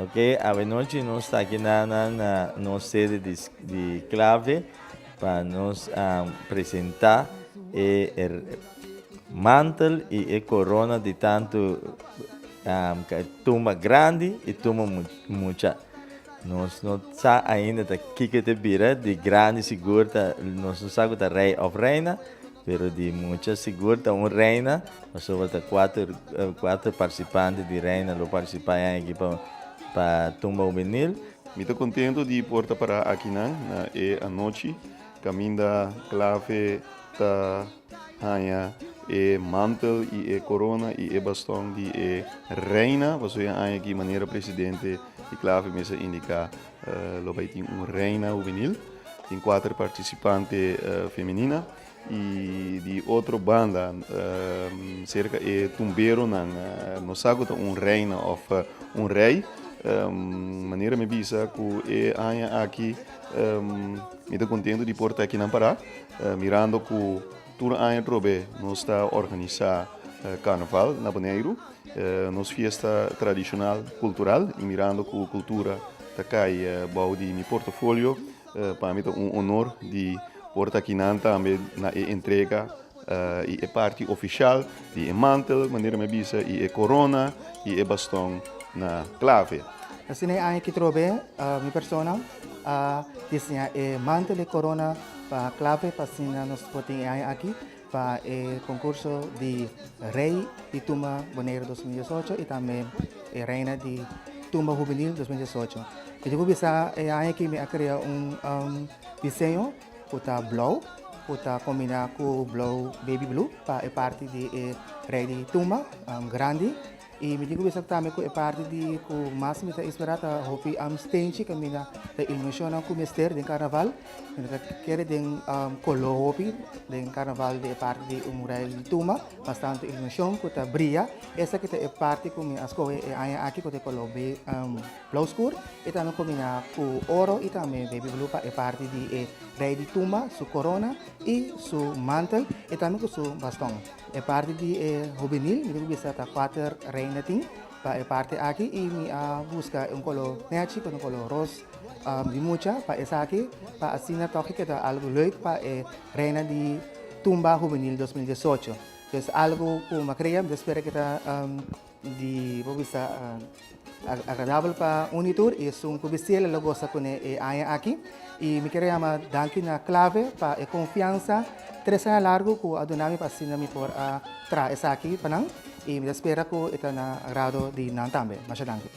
Ok, awenochi nos ta aki na na nos sede di di Clave pa nos presenta e mantel y e corona di tanto tumba grandi y tumba mucha. Nos no sa ainda ta kiko ta bira, di grandi sigur ta nos no sa ku ta rey of reina, pero di mucha sigur ta un reina, pasobra ta kuater kuater partisipante di reina lo partisipá e aña aki pa pa tumba hubenil. Mi ta kontento di por ta pará akinan na e anochi kaminda Clave ta haña e mantel i e korona i e baston di e reina, pasobra e aña aki manera presidente di Clave mes a indiká lo bai tin un reina hubenil. Tin kuater partisipante femenina i di otro banda serka e tumberonan no sa ku ta un reina òf un rei. Manera mi bisa ku e aña aki mi ta kontento di por ta akinan pará. Mirando ku tur aña atrobe nos ta organisá karnaval na Boneiru, nos fiesta tradishonal kultural i mirando ku kultura ta kai bou di mi portofolio, pa mi ta un honor di por ta akinan tambe na e entrega i e parti ofishal di e mantel, manera mi a bisa, i e korona i e baston na klave. Asina e aña aki trobe mi persona a diseñá e mantel i korona pa klave pa asina nos por tin e aña aki pa e konkurso di Rei di Tumba Boneiru 2018 i tambe e Reina di Tumba Hubenil 2018. Mi tin ku bisa e aña aki mi a krea un diseño ku ta blou ku ta kombiná ku blou baby blue pa e parti di e Rei di Tumba grandi. I mi tin ku bisa tambe ku e parti di ku mas mi ta esperá ta hopi stenchi kaminda ta iluminashonnan ku mester den karnaval. Mi ta kere den koló hopi den karnaval di e parti di un rei di tumba, bastante iluminashon ku ta bria. Esaki ta e parti ku mi a skohe e aña aki ku ta e koló blou skur i tambe kombiná ku oro i tambe baby blue pa e parti di e rei di tumba, su korona i su mantel i tambe ku su baston. E parti di e hubenil mi ta bisa ta kuater reina tin pa e parti aki i mi a buska un kolo nechi ku un kolo ros di mucha pa esaki pa asina tòg keda algu leuk pa e reina di tumba hubenil 2018. Pues algu ku mi a krea mi ta spera ku ta di por bisa agradabel pa un i tur i esun ku bisti el lo gosa kuné e aña aki i mi kier a yama danki na Clave pa e konfiansa tres aña largu ku a duna mi pa asina mi por a traha esaki pa nan i mi ta spera ku e ta na agrado di nan tambe. Masha danki.